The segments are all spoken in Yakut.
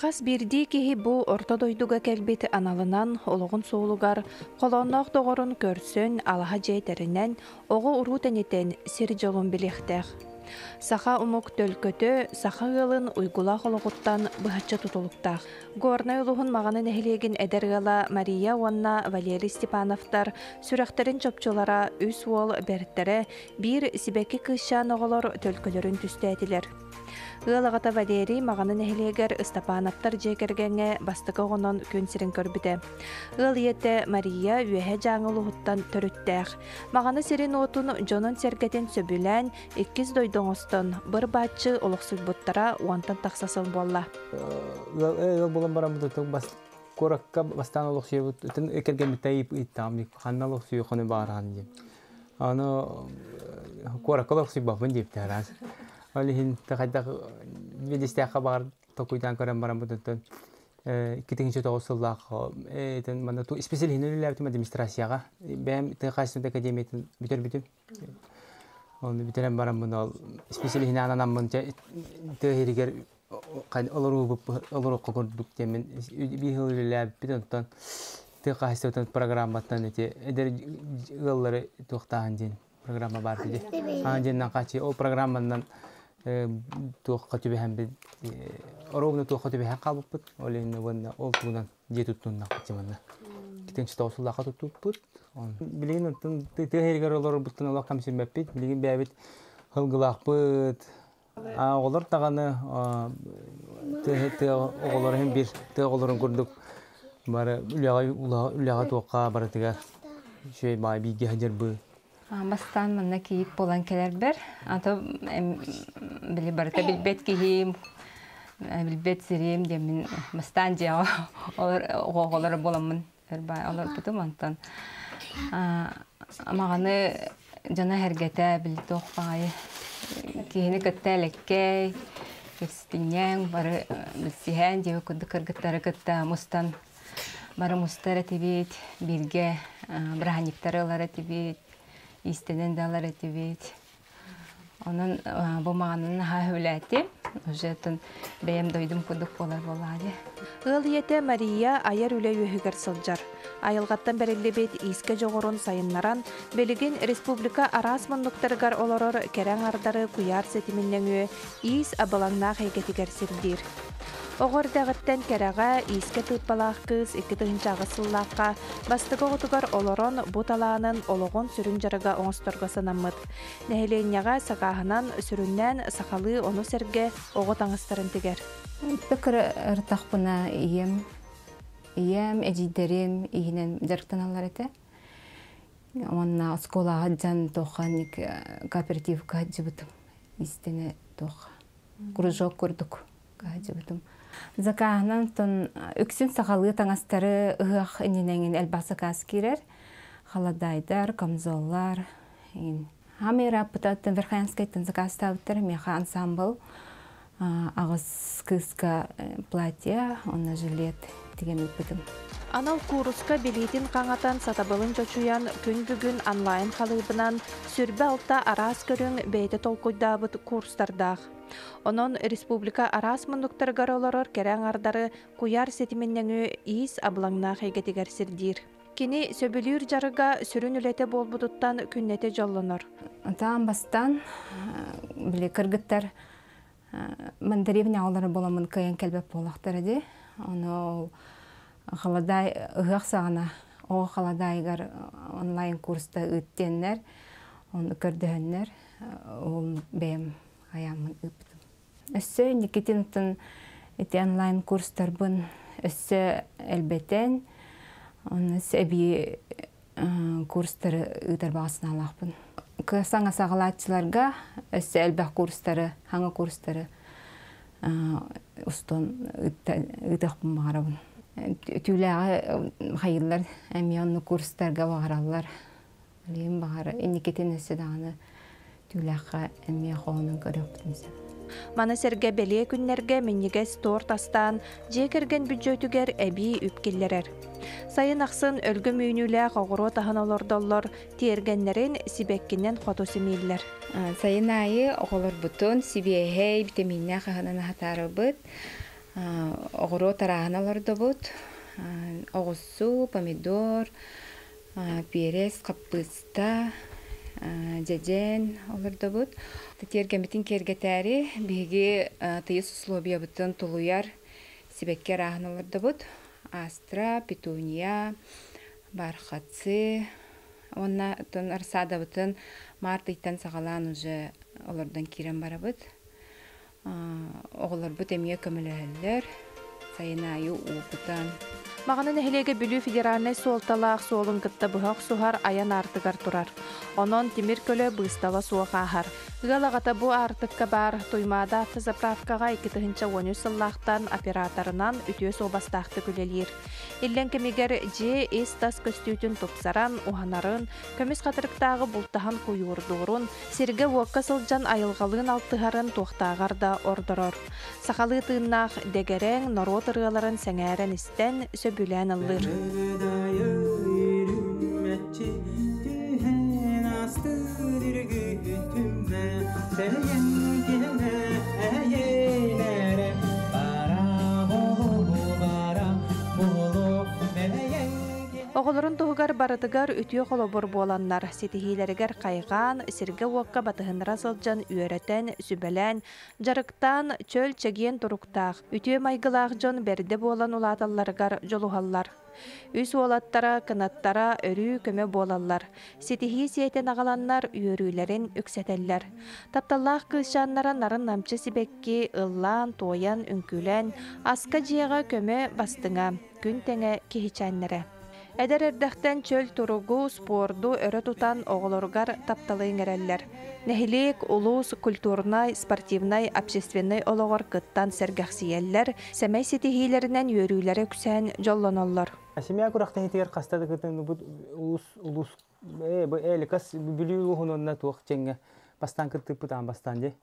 Хас биирдии киһи бу орто дойдуга кэлбит аналынан олоҕун суолугар холоонноох доҕорун көрсөн, алаһа дьиэ тэринэн, оҕо-уруу тэнитэн сир дьолун билиэхтээх. Саха омук төлкөтө саха ыалын уйгулаах олоҕуттан быһаччы тутулуктаах. Горнай улууһун Маҕаны нэһилиэгин эдэр ыала Мария уонна Валерий Степановтар сүрэхтэрин чопчулара үс уол бэртэрэ биир сибэкки кыысчаан оҕолор төлкөлөрүн түстээтилэр. Ыал аҕата Валерий Маҕаны нэһилиэгэр Ыстапаанаптар дьиэ кэргэҥҥэ бастакы оҕонон күн сирин көрбүтэ. Ыал ийэтэ Мария Үөһэ Дьааҥы улууһуттан төрүттээх. Маҕаны сирин-уотун дьонун-сэргэтин сөбүлээн, иккис дойду оҥостон, быр-бааччы олохсуйбуттара уонтан тахса сыл буолла. Ыал буолан бараммыт куоракка бастаан олохсуйабыт кэргэммиттэн ыйыттаҕым ханна олохсуйуоххуну баҕараҕын диэн. Аны куоракка олохсуйбаппын диэбитэ араас. Ол иһин хайдах биэдистээххэ баҕар толкуйдаан көрөн бараммытыттан 2009 сыллаах этин манна исписэлиһинэн үлэлээбитим администрацияҕа. Бэйэм тыа хаһаайыстыбатын академиятын бүтэрбитим. Оны бүтэрэн бараммын ол исписэлиһинэн ананаммын тыа иһигэр олоруохха курдук диэммин биир сыл үлэлээбиппит онтон тыа хаһаайыстыбатын программаттан ити эдэр ыаллары туохтааһын диэн программа баар дии. Аан диэннэн хааччы ол программанан туохха түбэһэн ровно туохха түбэһэн хаалбыппыт. Ол иһин уонна ол тугунан дьиэ туттуннахпыт манна. Китин тоҕусуллаахха туттубуппут. Билигин оттон тыа иһигэр олорорбуттан олох кэмсиммэппит. Билигин бэйэбит ылгылаахпыт. Оҕолор даҕаны тыа оҕолоро иһин биир тыа оҕолорун курдук бары үлэҕэ үлэҕэ туохха барытыгар үчүгэй баай бииргэ сылдьарбыт. Бастаан манна кийиит буолан кэлэрбэр, ато били барыта билбэт киһим, билбэт сирим диэммин бастаан дьиэҕэ оҕолоро буоламмын олорбутум онтон маҕаны дьоно эһэргэтэ били туох баҕайы киһини кытта элэккэй кэпсэтинньэҥ бары билсиһэн диэбит курдук кыргыттары кытта мустан бары мустар этибит бииргэ бырааһынньыктары ылар этибит иистэнэн да ылар этибит. Онон бу маҕанын наһаа сөбүлээтим. Уже оттон бэйэм дойдум курдук буолар буоллаҕа дии. Ыал ийэтэ Мария айар үлэ үөһүгэр сылдьар. Айылҕаттан бэриллибит иискэ дьоҕурун сайыннаран, билигин республика араас муннуктарыгар олорор кэрэ аҥардары куйаар ситимин нөҥүө иис абылаҥнаах эйгэтигэр сирдиир. Оҕо эрдэҕиттэн кэрэҕэ, иискэ тыыппалаах кыыс 2008 сыллаахха бастакы оҕотугар олорон бу талаанын олоҕун сүрүн дьарыга оҥосторго санаммыт. Нэһилиэнньэҕэ сакааһынан сүрүннээн сахалыы ону сэргэ оҕо таҥастарын тигэр. Кыра ыртахпына ийэм, ийэм, эдьиийдэрим иһинэн дьарыктаналлар этэ. Уонна оскуолаҕа дьан туохханнык кооперативка сылдьыбытым. Истэнэ туох кружок курдук сылдьыбытым. Закааһынан оттон үксүн сахалыы таҥастары ыһыах иннинэҥин элбэх заказ киирэр. Халадаайдар, камзоллар, Хамыра аппытаттан Верхоянскайтан заказтаабыттар миэхэ ансамбл аҕыс кыыска платье уонна жилет тигэн ыыппытым. Анал кууруска билиитин хаҥатан, сатабылын чочуйан, күн бүгүн онлайн халыыбынан сүрбэ алта араас көрүҥ бэйэтэ толкуйдаабыт курстардаах. Онон республика араас муннуктарыгар олорор кэрэ аҥардары куйаар ситимин нөҥүө иис абылаҥнаах эйгэтигэр сирдиир. Кини сөбүлүүр дьарыга сүрүн үлэтэ буолбутуттан күннэтэ дьоллонор. Таан бастаан били кыргыттар мандарин оҕолоро буоламмын кыайан кэлбэт буоллахтара дии. Ону ол халадаай ыһыах саҕана оҕо халадаайыгар онлайн курста ыыт диэннэр, ону көрдөһөннөр ол бэйэм айааммын ыыппытым. Өссө Никитинтан ити онлайн курстарбын өссө элбэтэн, онно эбии курстары ыытар баҕа санаалаахпын. Саҥа саҕалааччыларга өссө элбэх курстары, хаҥа курстары устун ыытыахпын баҕарабын. Түүлээҕи хайыыллар эмиэ оннук курстарга баҕараллар. Билигин баҕар инникитин өссө даҕаны түүлээххэ эмиэ хоһоонун көрүөхпүтүн сөп. Маны сэргэ бэлиэ күннэргэ минньигэс торт астаан, дьиэ кэргэн бүддьүөтүгэр эбии үп киллэрэр. Сайын ахсын өлгөм үүнүүлээх оҕуруот аһын олордоллор, тиэргэннэрин сибэккинэн хоту симииллэр. Сайын аайы оҕолорбутун сибиэһэй, битэмииннээх аһынан аһатаарыбыт. Оҕуруот арааһын олордобут. Оҕурсу, помидор, перец, хаппыыста, дьэдьэн олордобут. Тиэргэммитин киэргэтээри биһиги тыйыс условиябытын тулуйар сибэкки арааһын олордобут. Астра, петуния, бархатцы уонна рассадабытын март ыйтан саҕалаан уже олордон киирэн барабыт. Оҕолорбут эмиэ көмөлөһөллөр, сайын аайы уу кутан. Маҕаны нэһилиэгэ Бүлүү федеральнай суолталаах суолун кытта быһа охсуһар айан аартыгар турар. Онон тимир көлө быыстала суох ааһар. Ыал аҕата бу аартыкка баар Туймаада автозаправкаҕа 2013 сыллаахтан операторынан үтүө суобастаахтык үлэлиир. Иллэҥ кэмигэр дьиэ ис-тас көстүүтүн тупсаран, уһанарын, көмүс хатырыктааҕы бултаһан куйуурдуурун, сиргэ-уокка сылдьан айылҕалыын алтыһарын туохтааҕар да ордорор. Сахалыы тыыннаах дэгэрэҥ норуот ырыаларын сэҥээрэн истэн, сөбүлээн ыллыыр. Оҕолорун туһугар барытыгар үтүө холобур буоланнар, ситиһиилэригэр хайҕаан, сиргэ-уокка батыһыннара сылдьан үөрэтэн, сүбэлээн, дьарыктаан, чөл-чэгиэн туруктаах, үтүө майгылаах дьон бэрдэ буолан улааталларыгар дьулуһаллар. Үс уолаттара, кынаттара өрүү көмө буолаллар, ситиһии сиэтэн аҕаланнар үөрүүлэрин үксэтэллэр. Тапталлаах кыысчааннара нарын-намчы сибэкки ыллаан-туойан, үҥкүүлээн, аска дьиэҕэ көмө бастыҥа, күн тэҥэ киһичээннэрэ. Эдэр эрдэхтэн чөл туругу, спорду өрө тутан оҕолоругар тапталы иҥэрэллэр. Нэһилиэк, улуус культурнай, спортивнай, общественнай олоҕор кыттан сэргэхсийэллэр, сэмэй ситиһиилэринэн үөрүүлэрэ үксээн дьоллоноллор. Семья күрэхтэһиитигэр хаста да кытынныбыт улус улус эликас Бүлүү улууһун онно туох дьэҥҥэ бастаан кыттыыппыт аан бастаан дии.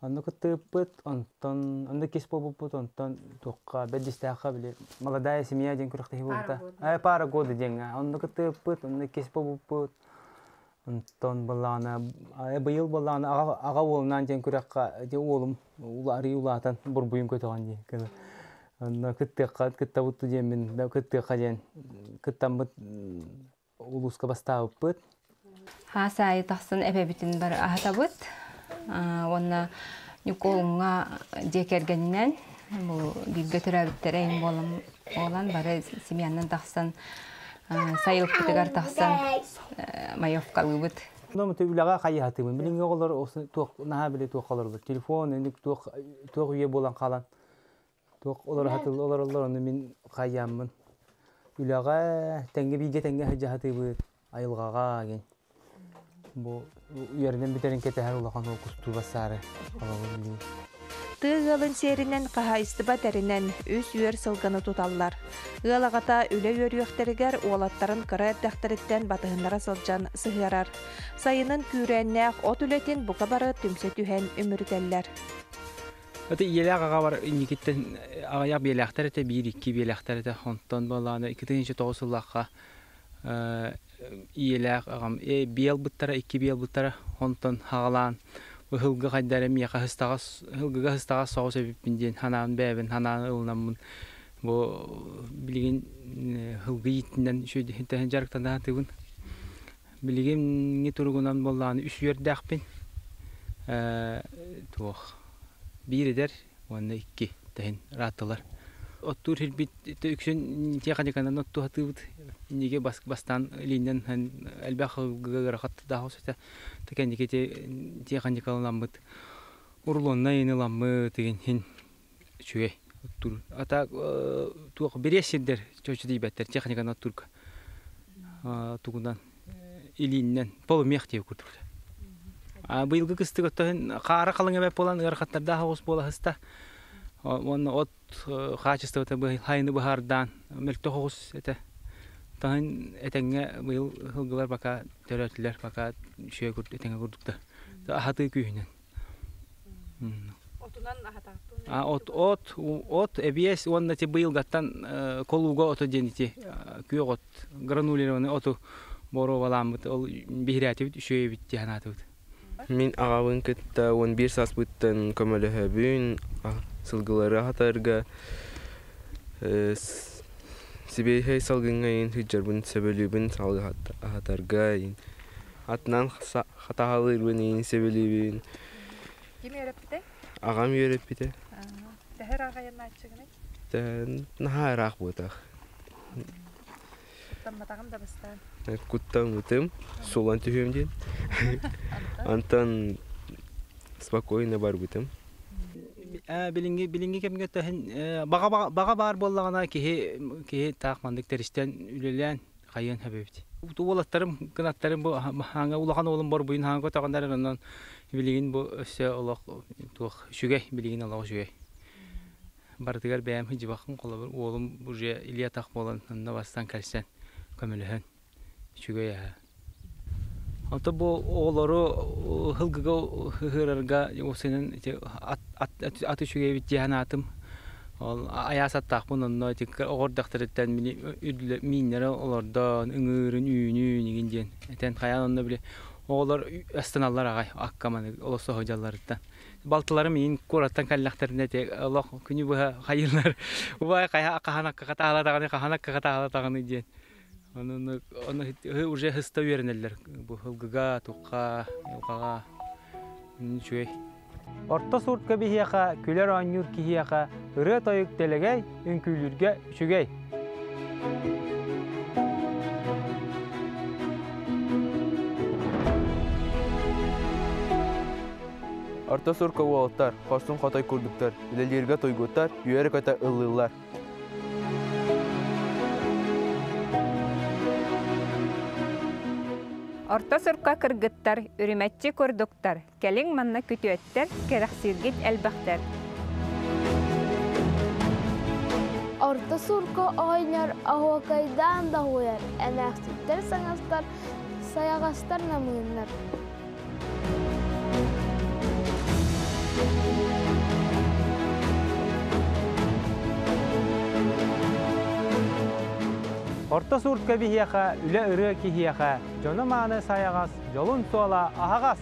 Онно кыттыыппыт, онтон онно кис буолбуппут, онтон туохха бэрдистээххэ били молодая семья диэн күрэхтэһии буолбута. Пара года диэҥҥэ. Онно кыттыыппыт, онно кис буолбуппут. Онтон былаана быйыл былаана аҕа аҕа уолунаан диэн күрэххэ ити уолум арый улаатан бурбуйун көтөҕөн дии. Онно кыттыахха кыттабыт диэммин кыттыахха диэн кыттаммыт улууска бастаабыппыт. Хаас аайы тахсан эбэбитин бары аһатабыт. Уонна Ньукуолуҥҥа дьиэ кэргэнинэн бу бииргэ төрөөбүттэрэ эҥин буолан, буолан бары семьянан тахсан сайылыкпытыгар тахсан маевкалыыбыт. Ну, үлэҕэ хайыһатыбын. Билиҥҥи оҕолор туох наһаа били туох олорбут. Телефон, эник туох туох үйэ буолан хаалан туох олор хатыл олороллор ону мин хайааммын. Үлэҕэ тэҥҥэ бииргэ тэҥҥэ сылдьаһатыбыт айылҕаҕа ген. Бу үөрэнэн бүтэрин кэтэһэр улахан кустуу бассаары олоҕун Тыа ыалын сиэринэн хаһаайыстыба тэринэн үс үөр сылгыны туталлар. Ыал аҕата үлэ үөрүйэхтэригэр уолаттарын кыра эрдэхтэриттэн батыһыннара сылдьан сыһыарар. Сайынын күүрээннээх от үлэтин бука бары түмсэ түһэн үмүрүтэллэр. Аты ийэлээх аҕабар инникиттэн аҕыйах биэлээхтэр этэ, биир-икки биэлээхтэр этэ. Онтон буоллаҕына 2009 сыллаахха ийэлээх аҕам биэ ылбыттара, икки биэ ылбыттара. Онтон хаҕалаан ыһылгы хайда эрэ миэхэ ыһыстаҕас, ыһылгыга ыһыстаҕас соҕус эбиппин диэн санаан бэйэбин санаан ылынаммын бу билигин ыһылгы ииттинэн үчүгэйдик дьарыктана сатыыбын. Билигиҥҥи туругунан буоллаҕына үс үөрдээхпин. Туох биир эдэр уонна икки тэһин ырааттылар. Оттуур сирбит үксүн тиэхиньиканан оттуу сатыыбыт. Инники бастаан илиинэн элбэх ыарахаттардаах этэ. Кэнники тиэхиньикаланаммыт урулуоннай ыламмыт игин үчүгэй оттуур. Ата туох бириэс сирдэр чочу тиийбэттэр техниканы оттуурга. Тугунан илииннэн полумех диye курдук. Быйылгы кыстык оттоһун хаара халыҥ эбэт буолан ыарахаттардаах оҕус буола сыста. Уонна от хаачыстыбата хайыны быһаардаан мөлтөх оҕус этэ. Таһын этэҥҥэ быйыл сылгылар бака төрөөтүлэр, бака үчүгэй курдук этэҥҥэ курдуктар. Аһатыы күүһүнэн. Отунан аһатааттын. От, от, от, эбиэс уонна ти быйылгаттан колууга ото диэн ити күөх от, гранулированный оту боруобалааммыт, ол биһирээтибит, үчүгэйбит дии санаатыбыт. Мин аҕабын кытта 11 сааспыттан көмөлөһөбүн. Сылгылары аһатарга сибиэһэй салгыҥҥа иин сылдьарбын сөбүлүүбүн аһатарга иин атынан хатаһалыырбын иин сөбүлүүбүн. Ким үөрэппитэй? Аҕам үөрэппитэ. Төһө ыраах айаннааччыгыный? Наһаа ыраах буотах. Куттамматаҕым да бастаан. Куттаммытым, сулан түһүөм диэн. Антон спокойно барбытым. Билиҥҥи билиҥҥи кэмҥэ төһөн баҕа баҕа баар буоллаҕына киһи киһи таах маннык тэристэн үлэлээн хайыан сөбүбүт. Уолаттарым кынаттарым бу хаҥа улахан уолум борбуйун хаҥа көтөҕөннөр онон билигин бу өссө олох туох үчүгэй билигин олох үчүгэй. Барытыгар бэйэм сылдьыбаккын холобур уолум уже илии-атах буолан онно бастан кэлсэн көмөлөһөн үчүгэй аһа. Онто бу оҕолору һылгыга ыһыырарга уопсайынан ити ат ат үчүгэйбит дии санаатым. Ол айаас аттаахпын онно ити оҕо эрдэхтэриттэн мини мииннэри олордон ыҥыырын үүнүүн игин диэн этэн хайаан онно били оҕолор астаналлар аҕай акка маны олоссо сылдьалларыттан. Балтыларым иин куораттан кэллэхтэринэ ити олох күнү быһа хайыылар убай хайа хаһан акка хатаалатаҕыный хаһан акка хатаалатаҕыный диэн ону ону уже сыста үөрэнэллэр бу ылгыга тухха уйулҕаҕа үчүгэй. Орто суртка биһиэхэ күлэр оонньуур киһиэхэ ырыа-тойук дэлэгэй, үҥкүүлүүргэ үчүгэй. Орто сурка уолаттар, хорсун хотой курдуктар, үлэлииргэ туйгуттар, үөрэ-көтө ыллыыллар. Орто сурка кыргыттар, үрүмэччи курдуктар, кэлиҥ манна күтүөттэр, кэрэхсииргит элбэхтэр. Орто сурка оҕонньор оһуокайдаан да уһуйар, эмээхситтэр саҥастар, сайаҕастар намыыннар. Орто суртка биһиэхэ, үлэ ырыа киһиэхэ, дьону мааны сайаҕас, дьолун суола аһаҕас!